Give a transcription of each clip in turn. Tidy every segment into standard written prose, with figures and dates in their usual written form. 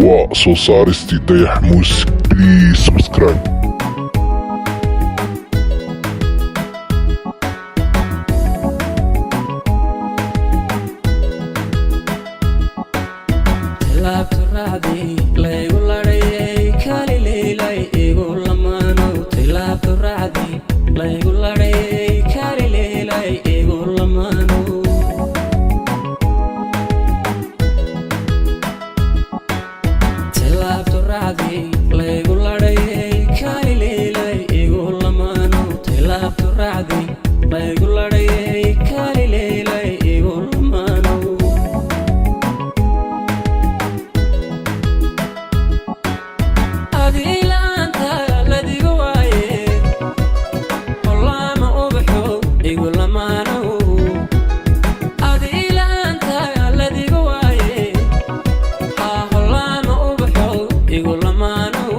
Waa soo saaristii Dayax Music. Please subscribe. Laabtu raacdi laygu ladhayay, kali leylay igu lamaanow. Tilaabtu raacdi laygu ladhayay, kali leylay igu lamaanow. Tilaabtu raacdi laygu ladhayay, kali leylay igu lamaanow. Tilaabtu raacdi laygu ladhayay, kali leylay igu lamaanow. Adilaanta ladiga waaye, holaama ubaxo igu lamaanow. Adilaanta ladiga waaye, haa, holaama ubaxo igu lamaanow.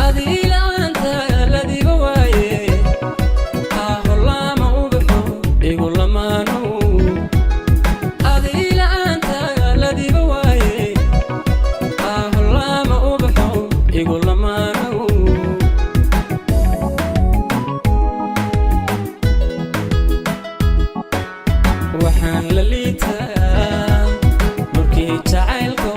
Adilaanta ladiga waaye, haa, holaama ubaxo igu lamaanow. Adilaanta ladiga waaye, haa, holaama ubaxo igu lamaanow. Waxaan la liitaa markii jacaylko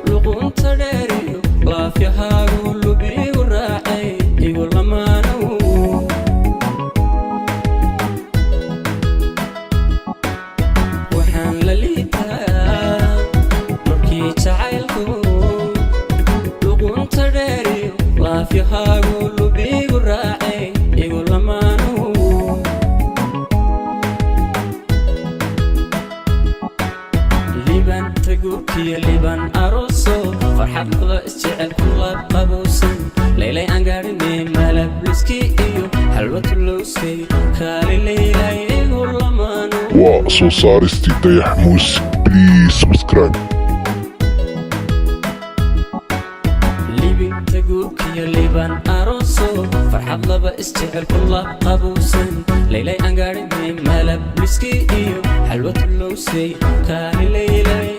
luqunta dheeriyo laafyahaagu lubigu raacay igu lamaanow. Waxaan la liitaa markii jacaylku luqunta dheeriyo laafyahaagu lubigu raacay igu lamaanow. Libanta guurkiyo liban aroso, farxad laba isjecel kula qabowsan, leylay aan gaadhinay, malab liski iyo xalwatu lowsay, kaali leylay igu lamaano. Waa soo saaristii Dayax Music. Please subscribe. Libinta guurkiyo liban aroso, farxad laba isjecel kula qabowsan, leylay aan gaadhinay, malab liski iyo xalwatu lowsay, kaali leylay.